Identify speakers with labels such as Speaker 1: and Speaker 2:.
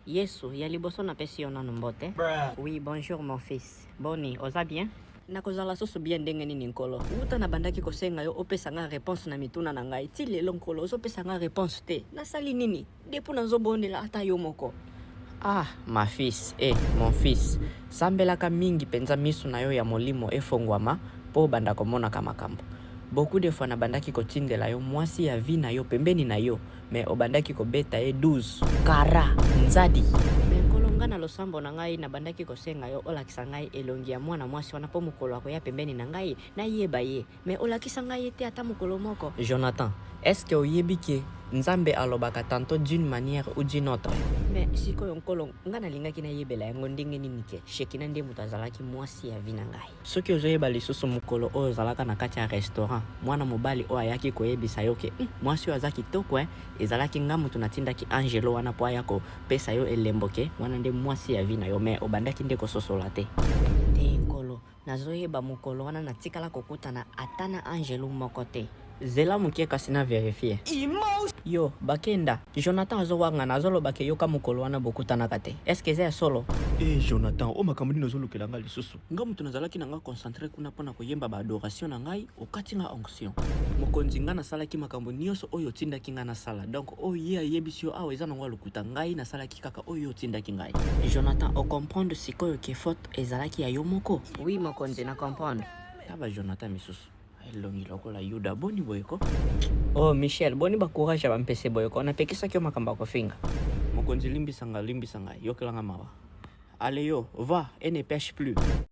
Speaker 1: Yesu, ya liboso napesi yo nanu mbote. Oui, bonjour mon fils. Boni, oza bien? Nakozala susu bien ndenge nini, Nkolo? Wuta nabandaki kosenga yo opesa nga réponse na mituna na ngai ti lelo, Nkolo, ozopesa nga réponse te. Nasali nini depuis nazobondela ata yo moko? Ah, ma fils, eh, mon fils, sambelaka mingi mpenza, miso na yo ya molimo efongwama mpo obanda komonaka makambo. Beaucoup de fois nabandaki kotindela yo mwasi ya vie na yo pembeni na yo, mais obandaki kobeta ye 12 kara nzadi. Mais Nkolo, nga na losambo na ngai nabandaki kosenga yo olakisa ngai elongi ya mwana mwasi wana, mpo mokolo akoya pembeni na ngai nayeba ye, mais olakisa ngai ye te ata mokolo moko. Jonathan, est ce que oyebi ke Nzambe alobaka tantôt d'une manière ou d'une autre? Mais sikoyo, Nkolo, ngai nalingaki nayebela yango ndenge nini ke Shekina nde moto azalaki mwasi ya vie na ngai? Soki ozoyeba lisusu, mokolo oyo ozalaka na kati ya restaurant, mwana mobali oyo ayaki koyebisa yo ke mwasi oyo aza kitoko, ezalaki nga moto natindaki angelo wana mpo aya kopesa yo elembo ke wana nde mwasi ya vie na yo, mais obandaki nde kososola te. Te, Nkolo, nazoyeba mokolo wana natikala kokutana ata na angelu moko te. Zela moke kasi na vérifier. Yo bakenda, Jonathan azowangana, azoloba ke yoka mokolo wana bokutanaka te. Est-ce eza ya solo?
Speaker 2: E Jonathan, o makambo nini ozolukela nga lisusu? Nga moto nazalaki na nga concentré kuna mpo na koyemba baadoration na ngai, okati nga onction. Mokonzi, nga nasalaki makambo nyonso oyo otindaki nga nasala. Donc oyo ye ayebisi yo awa eza nango ya lokuta. Ngai nasalaki kaka oyo otindaki ngai.
Speaker 1: Jonathan, ocomprendre sikoyo ke faute ezalaki ya yo moko? Oui, mokonzi, na comprendre.
Speaker 2: Taba Jonathan misusu elongi lokola Yuda, boni boye ko?
Speaker 1: Oh Michel, boni bacourage ya bampese boye ko? Napekisaki yo makambo ya kofinga.
Speaker 2: Mokonzi, limbisa nga, limbisa ngai, yokelanga mawa. Ale yo, va et ne pêche plus.